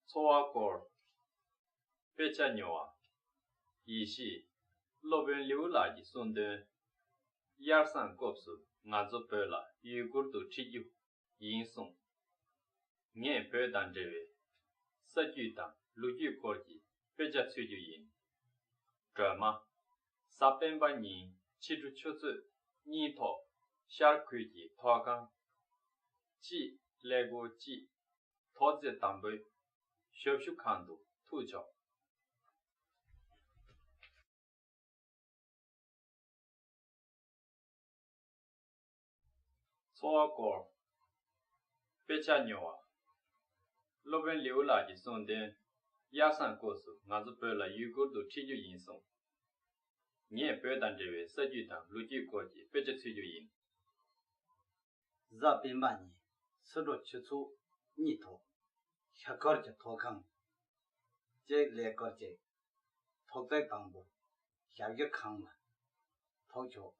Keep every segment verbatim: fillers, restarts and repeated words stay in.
འཚོ་བ་སྐོར། དཔེ་ཆ་ཉོ་བ། ཡེ་ཤེས། སློབ་དཔོན་ལེའུ་ལགས་ཀྱིས་གསུངས་དོན། དབྱར་གསང་སྐབས་སུ་ང་ཚོ་བོད་ལ་ཡུལ་སྐོར་དུ་ཁྲིད་རྒྱུ་ཡིན་གསུངས། ངས་བོད་དང་འབྲེལ་བའི་ས་རྒྱུས་དང་ལོ་རྒྱུས་སྐོར་གྱི་དཔེ་ཆ་འཚོལ་རྒྱུ་ཡིན། སྒྲོལ་མ། གཟའ་སྤེན་པ་ཉིན་ཕྱི་དྲོ་ཆུ་ཚོད་གཉིས་ཐོག་ཤར་ཁུལ་གྱི་ཐོག་ཁང་གཅིག་ཀླད་ཀོར་གཅིག་ཐོག་བརྩེགས་དང་པོའི་ཞབས་ཞུ་ཁང་དུ་ཐུག་ཆོག། འཚོ་བ་སྐོར། དཔེ་ཆ་ཉོ་བ། སློབ་དཔོན་ལེའུ་ལགས་ཀྱིས་གསུངས་དོན། དབྱར་གསང་སྐབས་སུ་ང་ཚོ་བོད་ལ་ཡུལ་སྐོར་དུ་ཁྲིད་རྒྱུ་ཡིན་གསུངས། ངས་བོད་དང་འབྲེལ་བའི་ས་རྒྱུས་དང་ལོ་རྒྱུས་སྐོར་གྱི་དཔེ་ཆ་འཚོལ་རྒྱུ་ཡིན། གཟའ་སྤེན་པ་ཉིན་ཕྱི་དྲོ་ཆུ་ཚོད་གཉིས་ཐོག་ཤར་ཁུལ་གྱི་ཐོག་ཁང་གཅིག་ཀླད་ཀོར་གཅིག་ཐོག་བརྩེགས་དང་པོ་ཞབས་ཞུ་ཁང་ལ་ཐུག་ཆོག།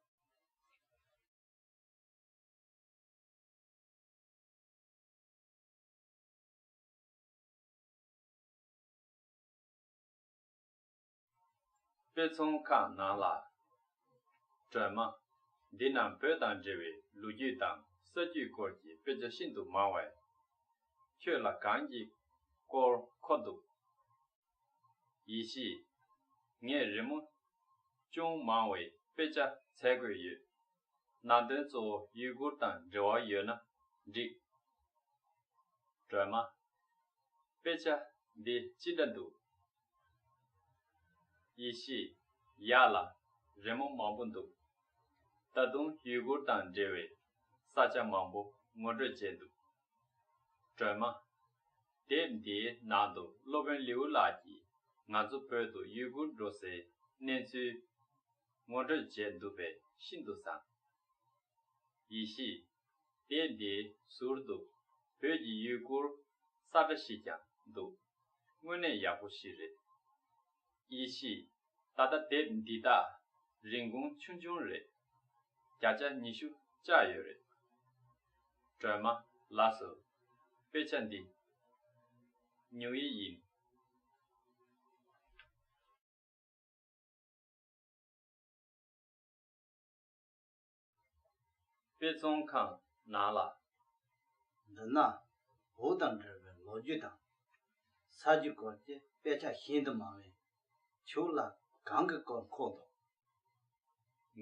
དཔེ་ཚོང་ཁང་ནང་ལ། སྒྲོལ་མ། འདི་ན་བོད་དང་འབྲེལ་བའི་ལོ་རྒྱུས་དང་ས་རྒྱུས་སྐོར་གྱི་དཔེ་ཆ་ཤིན་ཏུ་མང་བས། ཁྱོད་ལ་གང་གི་སྐོར་མཁོ་འདུག། ཡེ་ཤེས། ངས་རི་མོ་ཅུང་མང་བའི་དཔེ་ཆ་འཚོལ་དགོས་ཡོད། ནང་དོན་གཙོ་བོ་ཡུལ་སྐོར་དང་འབྲེལ་བ་ཡོད་ན་འགྲིག། སྒྲོལ་མ། དཔེ་ཆ་འདི་ཅི་འདྲ་འདུག། ཡེ་ཤེས། ཡག་ལ། རི་མོ་མང་པོ་འདུག། ད་དུང་ཡུལ་སྐོར་དང་འབྲེལ་བའི་ས་ཆ་མང་པོ་ངོ་སྤྲོད་བྱས་འདུག། སྒྲོལ་མ། དེབ་འདིའི་ནང་དུ་སློབ་དཔོན་ལེའུ་ལགས་ཀྱིས་ང་ཚོ་བོད་དུ་ཡུལ་སྐོར་འགྲོ་སའི་གནས་ཚུལ་ངོ་སྤྲོད་བྱས་འདུག་པས་ཤིན་ཏུ་བཟང་། ཡེ་ཤེས། དེབ་འདིའི་ཟུར་དུ་བོད་ཀྱི་ཡུལ་སྐོར་ས་ཁྲ་ཞིག་ཀྱང་འདུག། དངོས་གནས་ཡག་པོ་ཞིག་རེད། ཡེ་ཤེས། ད་ལྟ་དེབ་འདི་དག་རིན་གོང་ཆུང་ཆུང་རེད། བརྒྱ་ཆ་ཉི་ཤུ་བཅག་ཡོད་རེད། སྒྲོལ་མ། ལགས་སོ། དཔེ་ཆ་འདི་ཉོ་ཡི་ཡིན། དཔེ་ཚོང་ཁང་ནང་ལ། འདི་ན་བོད་དང་འབྲེལ་བའི་ལོ་རྒྱུས་དང་ས་རྒྱུས་སྐོར་གྱི་དཔེ་ཆ་ཤིན་ཏུ་མང་བས། ཁྱོད་ལ་གང་གི་སྐོར་མཁོ་འདུག།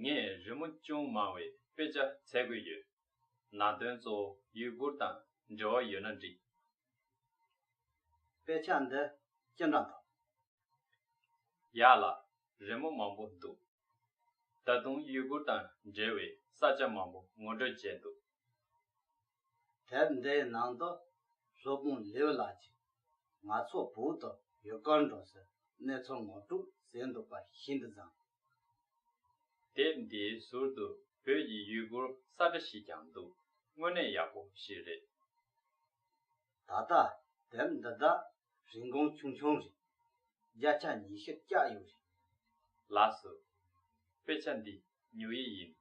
ངས་རི་མོ་ཅུང་མང་བའི་དཔེ་ཆ་འཚོལ་དགོས་ཡོད། ནང་དོན་གཙོ་བོ་ཡུལ་སྐོར་དང་འབྲེལ་བ་ཡོད་ན་འགྲིག། དཔེ་ཆ་འདི་ཅི་འདྲ་འདུག། ཡག་ལ། རི་མོ་མང་པོ་འདུག། ད་དུང་ཡུལ་སྐོར་དང་འབྲེལ་བའི་ས་ཆ་མང་པོ་ངོ་སྤྲོད་བྱས་འདུག། དེབ་འདིའི་ནང་དུ་སློབ་དཔོན་ལེའུ་ལགས་ཀྱིས་ང་ཚོ་བོད་དུ་ཡུལ་སྐོར་འགྲོ་སའི་གནས་ཚུལ་ངོ་སྤྲོད་བྱས་འདུག་པ་ཤིན་ཏུ་བཟང་། དེབ་འདིའི་ཟུར་དུ་བོད་ཀྱི་ཡུལ་སྐོར་ས་ཁྲ་ཞིག་ཀྱང་འདུག། དངོས་གནས་ཡག་པོ་ཞིག་རེད། ད་ལྟ་དེབ་འདི་དག་རིན་གོང་ཆུང་ཆུང་རེད། བརྒྱ་ཆ་ཉི་ཤུ་བཅག་ཡོད་རེད། ལགས་སོ། དཔེ་ཆ་འདི་ཉོ་ཡི་ཡིན།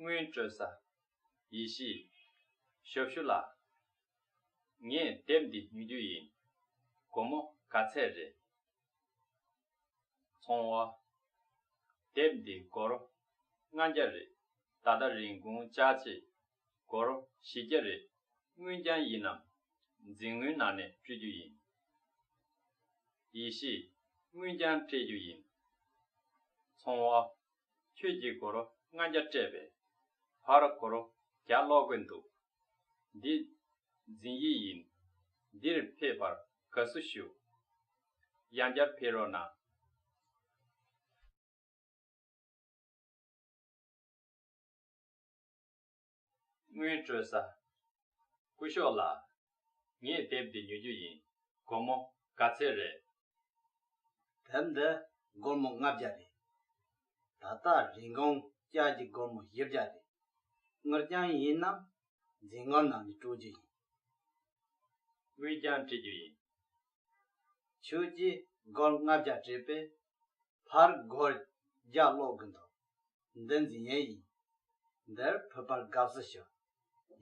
དངུལ་སྤྲོད་ས། ཡེ་ཤེས། ཞབས་ཞུ་ལགས། ངས་དེབ་འདི་ཉོ་རྒྱུ་ཡིན། སྒོར་མོ་ག་ཚད་རེད། ཚོང་བ། དེབ་འདི་སྒོར་ལྔ་བརྒྱ་རེད། ད་ལྟ་རིན་གོང་བཅག་ཆེད་སྒོར་བཞི་བརྒྱ་རེད། དངུལ་རྐྱང་ཡིན་ནམ། འཛིན་གྲྭའི་ནང་ནས་སྤྲོད་རྒྱུ་ཡིན། ཡེ་ཤེས། དངུལ་རྐྱང་སྤྲད་རྒྱུ་ཡིན། ཚོང་བ། ཁྱོད་ཀྱིས་སྒོར་ལྔ་བརྒྱ་སྤྲད་པས། ཕར་སྒོར་བརྒྱ་སློག་དགོས་འདུག། འདི་འཛིན་ཡིག་ཡིན། འདིར་ཕེབས་པར་དགའ་བསུ་ཞུ། ཡང་བསྐྱར་ཕེབས་རོགས་གནང་། དངུལ་སྤྲོད་ས། སྐུ་ཞབས་ལགས། ངས་དེབ་འདི་ཉོ་རྒྱུ་ཡིན། སྒོར་མོ་ག་ཚད་རེད། དེབ་འདི་སྒོར་མོ་ལྔ་བརྒྱ་རེད། ད་ལྟ་རིན་གོང་བཅག་གི་སྒོར་མོ་བཞི་བརྒྱ་རེད། དངུལ་རྐྱང་ཡིན་ནམ། འཛིན་གྲྭའི་ནང་ནས་སྤྲོད་རྒྱུ་ཡིན། དངུལ་རྐྱང་སྤྲད་རྒྱུ་ཡིན། ཁྱོད་ཀྱིས་སྒོར་ལྔ་བརྒྱ་སྤྲད་པས། ཕར་སྒོར་བརྒྱ་སློག་གི་འདུག་འདི་འཛིན་ཡས་ཡིན། འདིར་ཕུད་པར་དགའ་བསུ་ཞུ།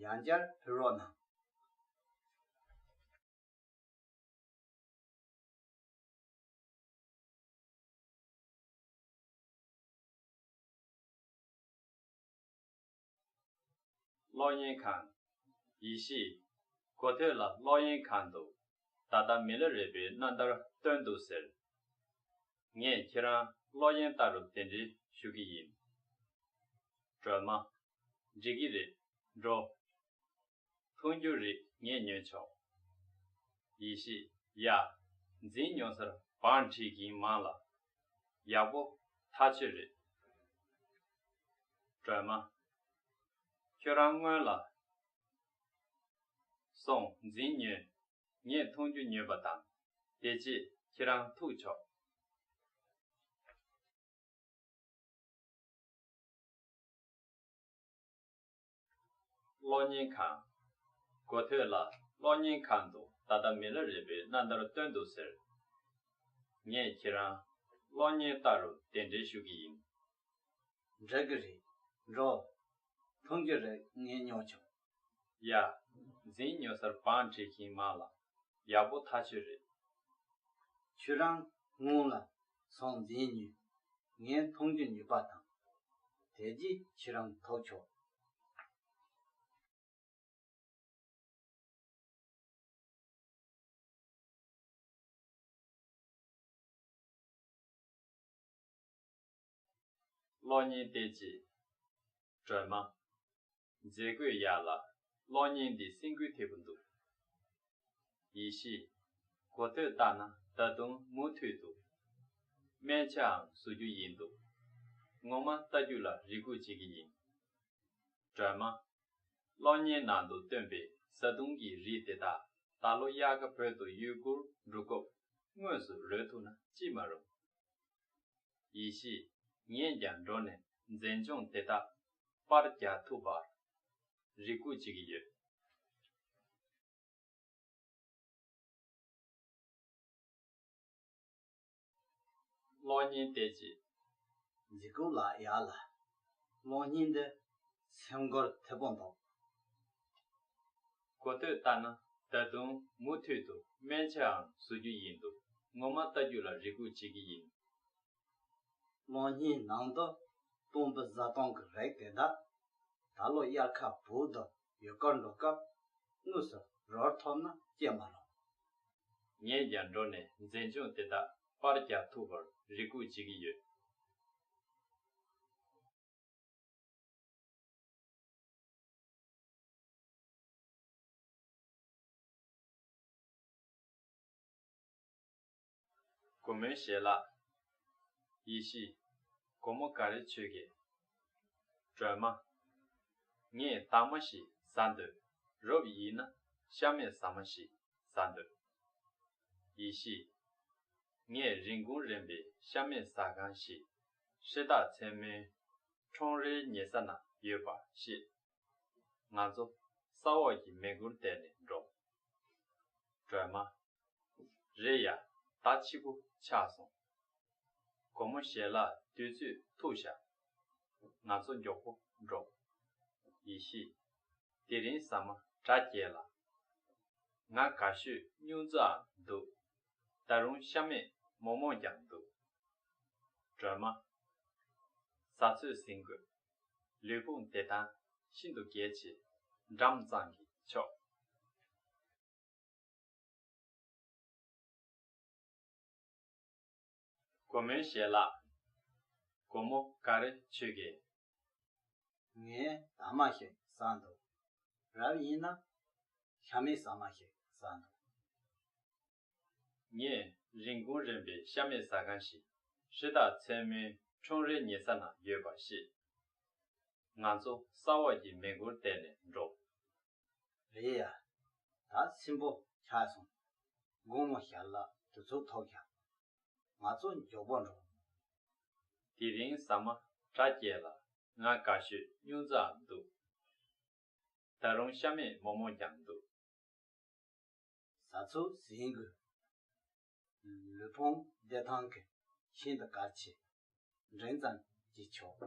ཡང་བསྐྱར་ཕུལ་རོགས་གནང་། གློག་བརྙན་ཁང་། ཡེ་ཤེས། གོ་ཐོས་ལ་གློག་བརྙན་ཁང་དུ་ད་ལྟ་མི་ལ་རས་པའི་རྣམ་ཐར་སྟོན་འདུག་ཟེར། ངས་ཁྱེད་རང་གློག་བརྙན་ལྟ་རུ་གདན་འདྲེན་ཞུ་གི་ཡིན། སྒྲོལ་མ། འགྲིག་གི་རེད། འགྲོ། འཐུང་རྒྱུ་རེ་ངས་ཉོས་ཆོག་ཡེ་ཤེས། ཡ། འཛིན་ཉོ་སར་བང་བྲིས་ཀྱིན་མང་ལ། ཡག་པོ་ཐག་ཆོད་རེད། སྒྲོལ་མ། ཁྱོད་རང་སྔོན་ལ་སོང་འཛིན་ཉོས། ངས་འཐུང་རྒྱུ་ཉོས་པ་དང་། དེ་རྗེས་ཁྱེད་རང་ཐུག་ཆོག་གློག་བརྙན་ཁང་། གོ་ཐོས་ལ་གློག་བརྙན་ཁང་དུ་ད་ལྟ་མི་ལ་རས་པའི་རྣམ་ཐར་སྟོན་འདུག་ཟེར། ངས་ཁྱེད་རང་གློག་བརྙན་ལྟ་རུ་གདན་འདྲེན་ཞུ་གི་ཡིན། འགྲིག་གི་རེད། འགྲོ། འཐུང་རྒྱུ་རེ་ངས་ཉོ་ཆོག་ཡ། འཛིན་ཉོ་སར་བང་བྲིས་ཀྱིན་མང་ལ། ཡག་པོ་ཐག་ཆོད་རེད། ཁྱོད་རང་སྔོན་ལ་སོང་འཛིན་ཉོས། ངས་འཐུང་རྒྱུ་ཉོས་པ་དང་། དེ་རྗེས་ཁྱེད་རང་ཐུག་ཆོག་གློག་བརྙན་བལྟས་རྗེས། སྒྲོལ་མ། མཛད་སྒོའི་ཡར་ལ་གློག་བརྙན་འདི་སེམས་འགུལ་ཐེབས་པོ་འདུག་ཡེ་ཤེས། གོ་ཐོས་ལྟར་ན་ད་དུང་མུ་མཐུད་དུ་སྨན་ཆའང་བཟོ་རྒྱུ་ཡིན་འདུག་ངོ་མ་ལྟ་རྒྱུ་ལ་རེ་སྒུག་བྱེད་ཀྱི་ཡིན། སྒྲོལ་མ། གློག་བརྙན་ནང་དུ་སྟོན་པའི་བཟའ་བཏུང་གི་རིགས་དེ་དག་ད་ལོ་དབྱར་ཁ་བོད་དུ་ཡུལ་སྐོར་འགྲོ་སྐབས་དངོས་སུ་རོལ་ཐུབ་ན་ཅི་མ་རུང་། ཡེ་ཤེས། ངས་ཀྱང་འགྲོ་ནས་མཛེས་ལྗོངས་དེ་དག་པར་རྒྱག་ཐུབ་པར་རེ་སྒུག་བྱེད་ཀྱི་ཡོད། གློག་བརྙན་བལྟས་རྗེས། མཛེས་སྒོ་ལ་ཡར་ལ། གློག་བརྙན་འདི་སེམས་འགུལ་ཐེབས་པོ་འདུག་གོ་ཐོས་ལྟར་ན་ད་དུང་མུ་མཐུད་དུ་སྨན་ཆའང་བཟོ་རྒྱུ་ཡིན་འདུག་ངོ་མ་ལྟ་རྒྱུ་ལ་རེ་སྒུག་བྱེད་ཀྱི་ཡིན། གློག་བརྙན་ནང་དུ་སྟོན་པའི་བཟའ་བཏུང་གི་རིགས་དེ་དག་ད་ལོ་དབྱར་ཁ་བོད་དུ་ཡུལ་སྐོར་འགྲོ་སྐབས་དངོས་སུ་རོལ་ཐུབ་ན་ཅི་མ་རུང་། ངས་ཀྱང་འགྲོ་ནས་མཛེས་ལྗོངས་དེ་དག་པར་རྒྱག་ཐུབ་པར་རེ་སྒུག་བྱེད་ཀྱི་ཡོད། སྒོར་མོའི་ཞལ་ལག་ཡེ་ཤེས། སྒོར་མོ་ག་རེ་མཆོད་ཀྱི། སྒྲོལ་མ། ངས་དྭངས་མ་ཞིག་ཟ་འདོད། རབ་ཡིན་ན་ཤ་མེད་ཟ་མ་ཞིག་ཟ་འདོད། ཡེ་ཤེས། ངས་རིན་གོང་རན་པའི་ཤ་མེད་ཟ་ཁང་ཞིག་ཧྲི་ཏཱ་མཚན་མོའི་ཁྲོམ་རའི་ཉེ་ས་ན་ཡོད་པ་ཤེས། ང་ཚོ་ས་འོག་གི་མི་སྒོར་བལྟས་ནས་འགྲོ། སྒྲོལ་མ། རེད་ཡ། ད་ཕྱི་པོ་ཆགས་སོང་། སྒོར་མོ་ཞལ་ལག་དུས་ཚོད་ཐུག་ཤག་ང་ཚོ་མགྱོགས་པོ་འགྲོ། ཡེ་ཤེས། དེ་རིང་ཟ་མ་གྲ་རྒྱས་ལ། ང་དགའ་ཤོས་སྨྱུག་རྩུབ་འདུག་ད་རུང་ཤ་མེད་མོག་མོག་ཀྱང་འདུག་སྒྲོལ་མ། ཟ་ཚོད་ཟིན་དགོས། ལུས་ཕུང་བདེ་ཐང་ཤིན་ཏུ་གལ་ཆེ། འགྲམ་གཙང་གིས་ཆོག་སྒོར་མོའི་ཞལ་ལག་སྒོར་མོ་ག་རེ་མཆོད་ཀྱི། ངས་དྭངས་མ་ཞིག་ཟ་འདོད། རབ་ཡིན་ན་ཤ་མེད་ཟ་མ་ཞིག་ཟ་འདོད། ངས་རིན་གོང་རན་པའི་ཤ་མེད་ཟ་ཁང་ཞིག་ཧྲི་ཏཱ་མཚན་མོའི་ཁྲོམ་རའི་ཉེ་ས་ན་ཡོད་པ་ཤེས། ང་ཚོ་ས་འོག་གི་མི་སྒོར་བལྟས་ནས་འགྲོ། རེད་ཡ། ད་ཕྱི་པོ་ཆགས་སོང་། དགོང་མོ་ཞལ་ལག་དུས་ཚོད་ཐུག་ཀྱང་། ང་ཚོ་མགྱོགས་པོ་འགྲོ། དེ་རིང་ཟ་མ་གྲ་རྒྱས་ལ། ང་དགའ་ཤོས་སྨྱུག་རྩུབ་འདུག་ད་རུང་ཤ་མེད་མོག་མོག་ཀྱང་འདུག་ཟ་ཚོད་ཟིན་དགོས། ལུས་ཕུང་བདེ་ཐང་གི་ ཤིན་ཏུ་གལ་ཆེ། འགྲན་ཙམ་གྱིས་ཆོག།